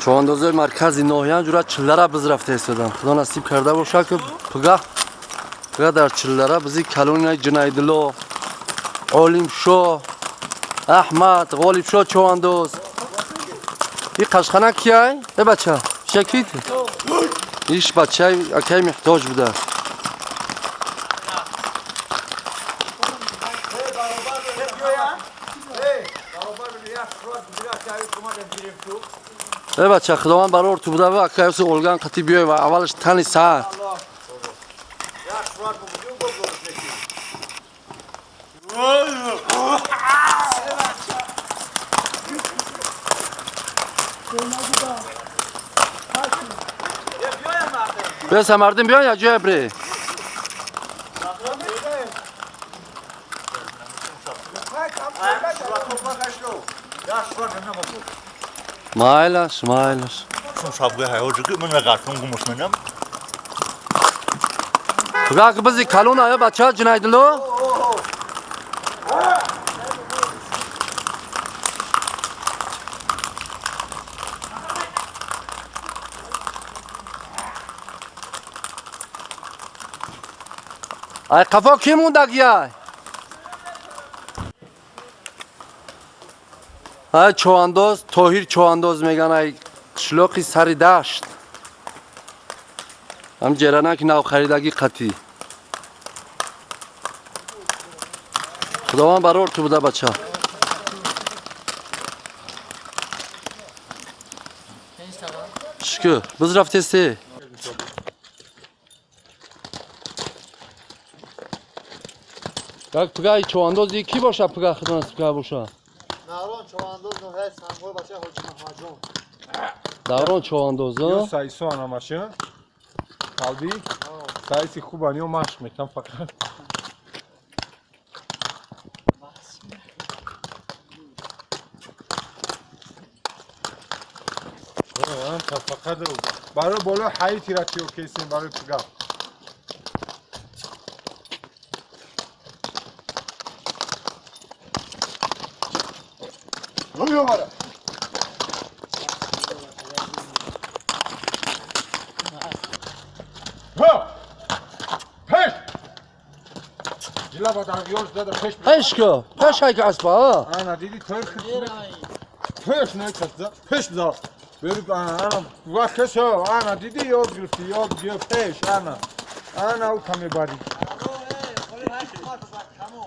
Чувандозои маркази ноҳияам ҷура чиллара биз рафта истодан. Худо насиб карда боша, ки пига пига дар чиллара бизи калони Ҷунайдулло, Олимшо, Аҳмад, Ғолибшо чувандоз. И қашқана кияй? Э бача, шакит? Иш бачаи акай меҳтоҷ буда. Э бача, худованд барор ту буда ва акай олган қати биёй ва аввалаш тани саат. Биё Самардин, биё я ҷоя бре. Майлаш, майлаш. Пига бизи калон ая бача Ҷунайдулло? Ай қафо кӣ мондагиай? Ай човандоз, Тоҳир човандоз меган, ай қишлоқи сари дашт. Ҳам ҷеранаки навхаридагӣ қатӣ. Худованд барор ту буда бача. Шукр. Биз рафтесте. Так пига човандози кӣ боша, пига худо насиб карда боша? Даврон човандоз ноҳияи Сангвор, бачаи Ҳоҷи Маҳмадҷон. Даврон човандоз, Ё сайсо анамаша. Қалби сайси хубан ё машқ мекунам фақат. Фақат барои болои ҳайти ра чиё кесем барои пига. Пеш ку, пеш ай аспа. Ана диди тор пеш некаса, пеш бизар. Бери ана ана ва кесо ана диди ёд гирифти, ёд гир пеш ана. Ана у каме бари.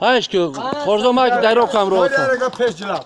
Пеш ку, хорзо мак даро кам ро. Ага пеш ҷила.